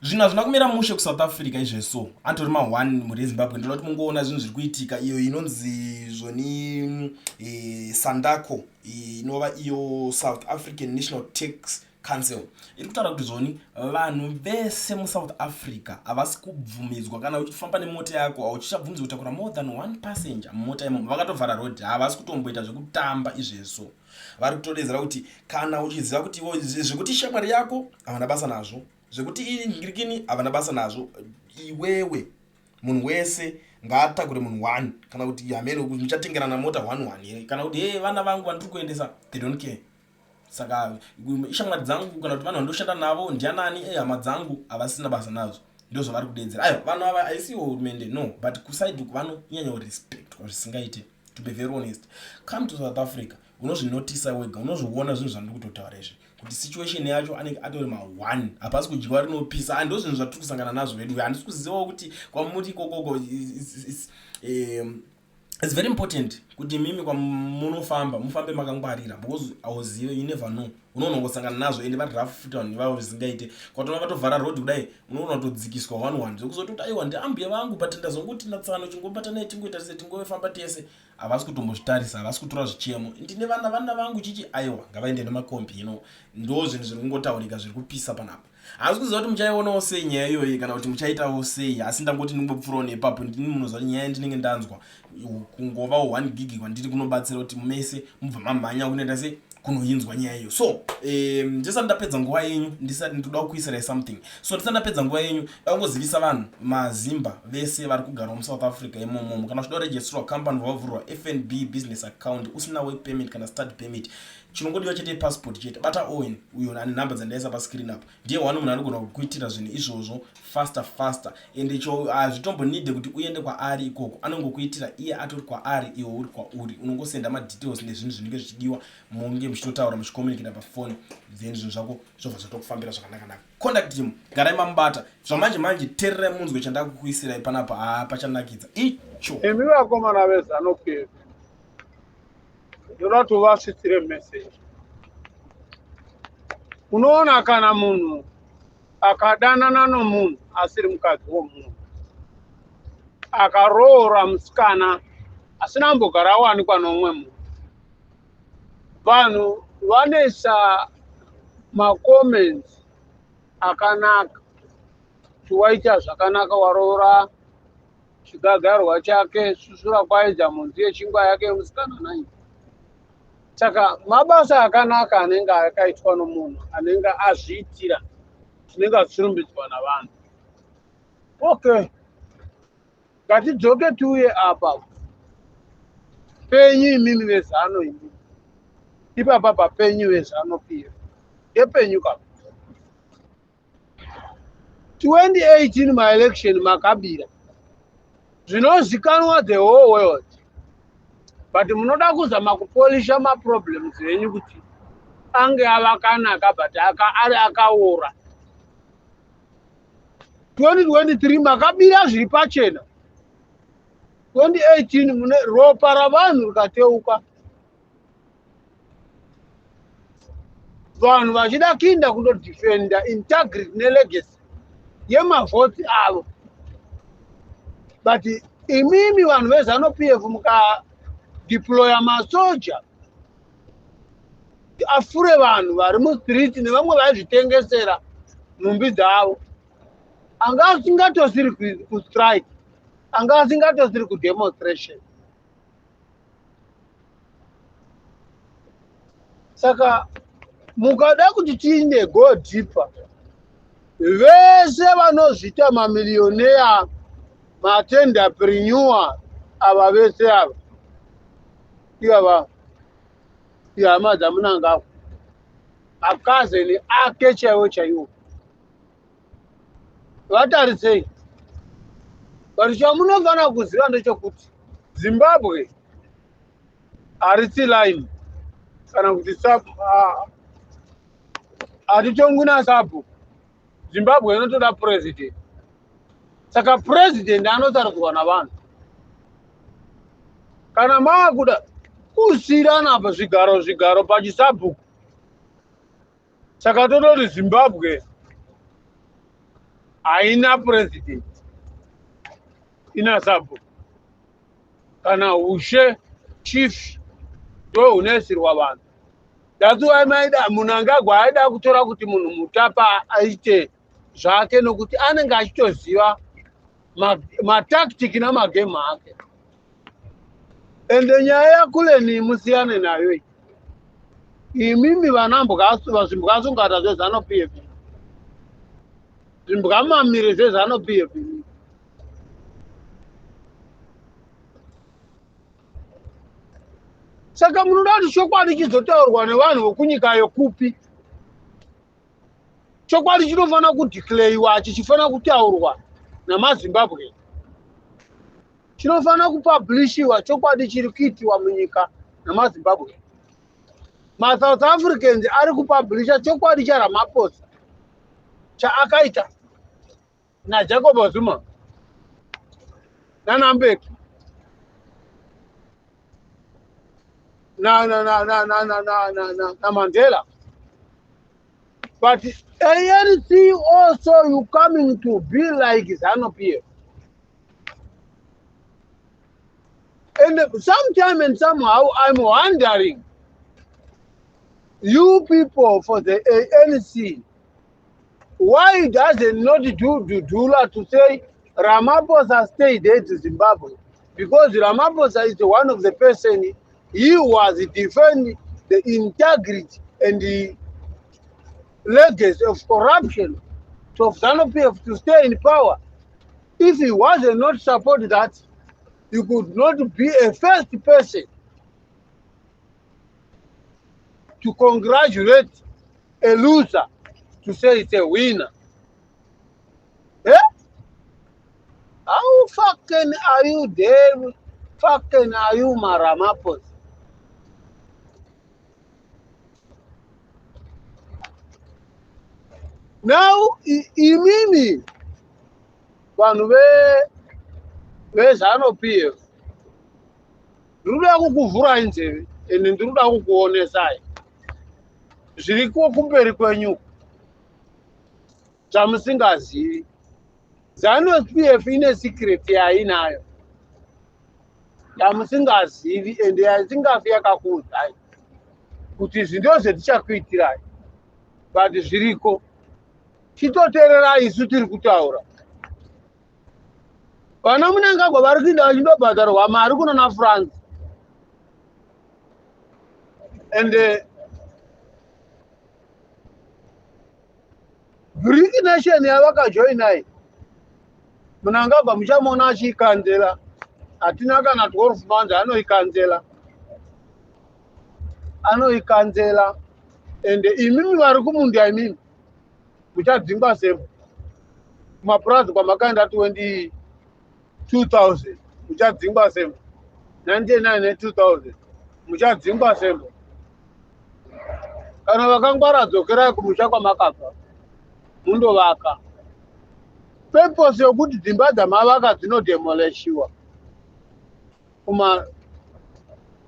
Zvinhu hazvina kumira mushe kuSouth Africa izvezvi so antori ma one mhuri yeZimbabwe ndoda kuti mungoona zvinhu zviri kuitika iyo inonzi zvoni e, Sandako inova iyo South African National Tax Council iri kutaura kuti zvoni vanhu vese muSouth Africa havasi kubvumidzwa kana uchifamba nemota yako hauchichabvumidzwa kutakura more than one passenger mumota imomo vakatovhara road havasi kutomboita zvekutamba izvezvo vari kutodedzera kuti kana uchiziva kuti zvekuti shamwari yako havana basa nazvo Zvekuti ingirikini havana basa nazvo iwewe munhu wese ngaatakure munhu one kana kuti hameno muchatengerana mota one one here kana kuti hey vana vangu vandiri kuendesa they don't care saka ishamwari dzangu kana kuti vanhu vandoshanda navo ndianani e hama dzangu havasina basa nazvo ndo zvavari kudeedzera aiwa vanhu ava haisiwo hurumende no but kusaidi uku vanonyanya kurespectwa zvisingaite to be very honest come to South Africa unozvinotisa wega unozviona zvinhu zvandiri kutotaura izvi kuti situation yacho anenge atori ma1 hapasi kudyiwa rinopisa ah, ndo zvinhu zvatiri kusangana nazvo vedu handisi kuzivawo kuti kwamuri ikokoko it's very important kuti mimi kwamunofamba mufambe makangwarira because auzive you never know unoona kungosangana nazvo ende vari rough futi vanhu ivavo zvisingaite kwatoona vatovhara road kudai unoona kutodzikiswa one one zvekuzototi aiwa ndiambuya vangu but ndazonguti natsano chingobatanai tingoita se tingofamba tese havasi kutombozvitarisa havasi kutora zvichemo ndine vana vana vangu chichi aiwa ngavaende nemakombi you know ndo zvinhu zviri kungotaurika zviri kupisa panapa hasi kuziva kuti muchaionawo sei nyaya iyoyi kana kuti muchaitawo sei asi ndangoti ndingopfuurawo nepapo ndini munoziva kuti nyaya yandinenge ndanzwa kungovawo one gig kwandiri kunobatsira kuti mese mubva mamhanya kunoita sei kunoinzwa nyaya iyo so ndisati ndapedza nguva yenyu ndisati ndoda kukuisirai something so ndisati ndapedza nguva yenyu ndakungozivisa vanhu mazimba vese vari kugara muSouth Africa imomomo kana uchida kuregisterwa company vavhurwa FNB business account usina work permit kana study permit chinongodiwa chete passport chete bata Owen uyo ane nhamba dzandaisa pascreen apo ndiye one munhu anogona kukuitira zvinhu izvozvo faster faster ende cho hazvitombonide kuti uende kwaari ikoko anongokuitira iye atori kwaari iwe uri kwauri unongosenda madetails nezvinhu zvinenge zvichidiwa munge muchitotaura muchicommunicata pafoni then zvinhu zvako zvobva zvatokufambira zvakanakanaka contact him garai mamubata zvamanje manje tererai munzwe chandakukuisirai panapa haa pachanakidza icho. Imi vakomana veZanu PF ndoda kuti uvasvitsire message. Unoona kana munhu akadanana nomunhu asiri mukadzi womunhu akaroora musikana asina kumbogara awanikwa nomumwe munhu vanhu vanoisa macomments akanaka kuti waita zvakanaka waroora chigagarwa chake susura kwaedza mhunzi yechingwa yake musikana nai saka mabasa akanaka anenge akaitwa nomunhu anenge azviitira zvinenge zvichirumbidzwa navanhu okay ngatidzoke tiuye apa penyu imimi vezano imimi ipapa papenyu vezano pf ndepenyu ka 2018 maelection makabira zvinozikanwa the whole world but munoda kuzama kupolisha maproblems enyu kuti ange avakanaka but aka, ari akaora 2023 makabira zviri pachena 2018 mune ropa ravanhu rikateuka vanhu vachida kuinda kundodefenda integrity nelegacy yemavhoti avo but imimi vanhu vezanu p f mukadeploya masoja afure vanhu vari mustreet nevamwe vaizvitengesera nhumbi dzavo anga asingatosiri kustrike anga asingatosiri kudemonstration Saka mukada kuti tiinde go deeper, vese vanozviita mamilioneya matenderpreneur ava vese ava ivava ihama dzamunangagwa makazeni ake chaiwo chaiwo vatarisei but chamunofanira kuziva ndechekuti zimbabwe harisi line kana kuti sub hatitongwi nasabhuku zimbabwe inotoda president saka president anosarudzwa navanhu kana maakuda kusiyirana apa zvigaro zvigaro pachisabhuku saka tototi zimbabwe Haina president, ina sabhuku kana ushe, chief ndo hunoisirwa vanhu. That's why maida Munangagwa aida kutora kuti munhu mutapa aite zvake, nokuti anenge achitoziva matactic namagame ake. Ende nyaya yaKuleni musiyane nayo iyi. Imimi vana mbwasu, vazvimbwasungata zveZANU PF, zvimbwamamire zveZANU PF, saka munoda kuti chokwadi chizotaurwa nevanhu vokunyika yokupi? Chokwadi chinofanira kudeclarewa, chichifanira kutaurwa namaZimbabwe, chinofanira kupublishiwa chokwadi chiri kuitiwa munyika namaZimbabwe. MaSouth Africans ari kupublisha chokwadi chaRamaphosa chaakaita naJacob Zuma nanaMbeki naMandela. But ANC also, you coming to be like ZANU PF. And sometime and somehow I'm wondering, you people for the ANC, why doesn't not do Dudula to say Ramaphosa stayed there to Zimbabwe? Because Ramaphosa is one of the person, he was defending the integrity and the legacy of corruption of ZANU-PF to stay in power. If he wasn't not support that, you could not be a first person to congratulate a loser to say it's a winner. Eh? How fucking are you there? Fucking are you maRamaphosa? Now, imimi vanhu veZANU PF, ndiri kuda kukuvhurai nzeve ende ndiri kuda kukuonesai zviriko kumberi kwenyu zvamusingazivi. ZANU PF ine secret yainayo yamusingazivi ende yasingafi yakakuudzai kuti izvi ndo zvetichakuitirai, but zviriko. Chitoteererai isu tiri kutaura. Vana Munangagwa vari kuinda vachindobhadharwa mari kunana France and BRIC nation yavakajoinai. Munangagwa muchamuona achiicancela. Hatina kana 12 months, anoicancela, anoicancela. Ende imimi vari kumunda, imimi muchadzingwa semo kumapurazi kwamakaenda 20 2000, muchadzingwa semo 99 ne2000, muchadzingwa semo. Kana vakangwara, dzokerai kumusha kwamakabva mundovaka. Purpose yokuti dzimba dzamavaka dzinodemolishiwa kuma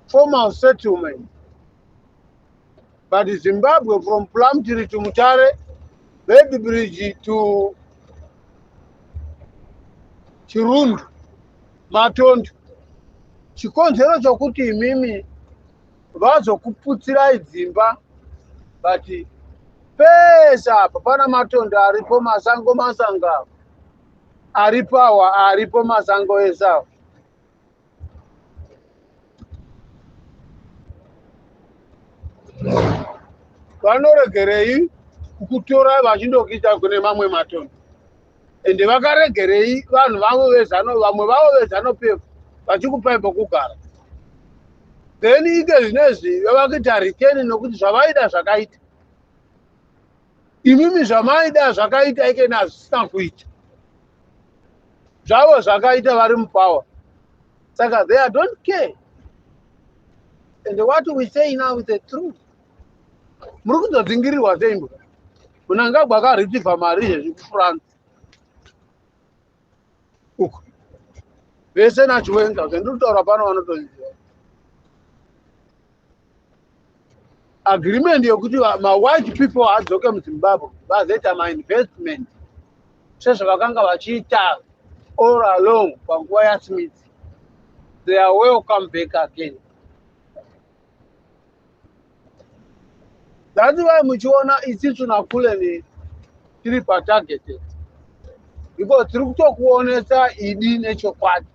formal settlement, but Zimbabwe from Plumtree to Mutare, Beitbridge to Chirundu, Matondo. Chikonzero chokuti imimi vazokuputsirai dzimba, but pese apa pana matondo aripo, masango, masango awa aripo, awa aripo, masango ese awa. Vanoregerei kukutorai vachindokuita kune mamwe matondo? Ende vakaregerei vanhu vavo vezano, vamwe vavo veZANU PF vachikupai pokugara? Then ike zvinezvi vavakuita return nokuti zvavaida zvakaita. Imimi zvamaida zvakaita, ikena hazvisina kuita. Zvavo zvakaita, vari mupower, saka they don't care. And what we say now is the truth. Muri kuzodzingirirwa seimbwa. Munangagwa akareceiva mari izvezvi kuFrance uko vese naChiwenga. Zvendiri kutaura pano vanotoziva. Agreement yekuti mawhite people adzoke muZimbabwe vazoita mainvestment. Sezvavakanga vachiita all along panguva yaSmith. They are welcome back again. That's why muchiona isisu naKuleni tiri patargeted, because tiri kutokuonesa idi nechokwadi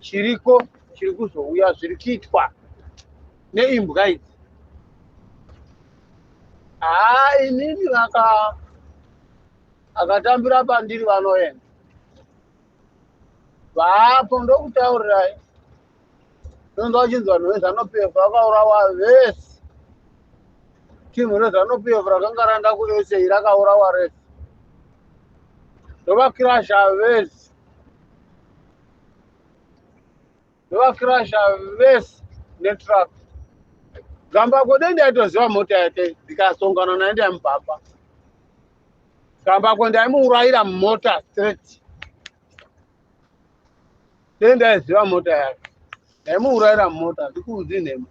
chiriko, chiri kuzouya, zviri kuitwa neimbwa idzi. Haa, inini vaka akatambira pandiri vanoenda vapo, ndokutaurirai. Ndonzwa vachinzi vanhu veZANU PF vakaurawa vese. Timu reZANU PF rakanga randa kuSA rakaurawa rese, ndovakirasha vese, ndovakirasha vese netruck. Gambakwe dei ndaitoziva mota yake, ndikasongana naye ndaimubhamba. Gambakwe ndaimuurayira mumota straight. Dei ndaiziva mota yake, ndaimuurayira mumota. Ndikuudzi nhema,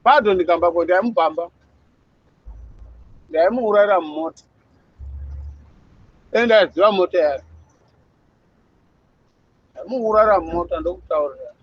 pardon. Gambakwe ndaimubhamba, ndaimuurayira mumota. Dei ndaiziva mota yake, ndaimuurayira mumota, ndokutaurira.